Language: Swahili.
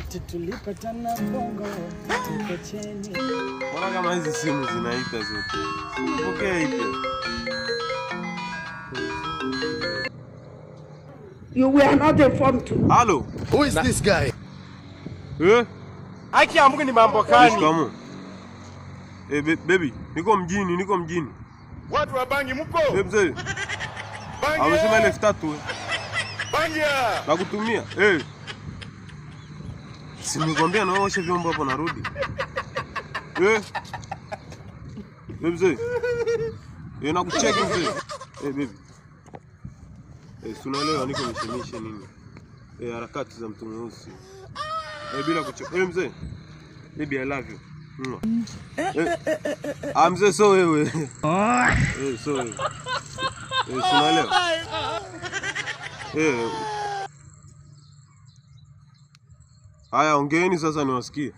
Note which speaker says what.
Speaker 1: Wakati tulipatana Bongo Mikocheni.
Speaker 2: Mbona kama hizi simu zinaita zote? Pokea ipi?
Speaker 3: You were not informed to.
Speaker 2: Halo.
Speaker 4: Who is this guy?
Speaker 2: Eh?
Speaker 5: Haki ya Mungu ni mambo gani?
Speaker 2: Shikamoo. Eh, baby, niko mjini, niko mjini.
Speaker 5: Watu wa bangi mko?
Speaker 2: Eh, mzee.
Speaker 5: Bangi.
Speaker 2: Amesema 3000.
Speaker 5: Bangi.
Speaker 2: Nakutumia. Eh. Si nikwambia na osha vyombo hapo narudi. Eh. Eh, mzee. Eh, nakucheki mzee. Eh, baby. Eh, tunaelewa niko mishemishe nini? Eh, harakati za mtu mweusi. Eh, bila kuchoka. Eh, mzee. Baby, I love you. Eh. Ah, mzee, so wewe. Eh, so wewe. Eh, tunaelewa. Eh. Haya, ongeeni sasa niwasikie.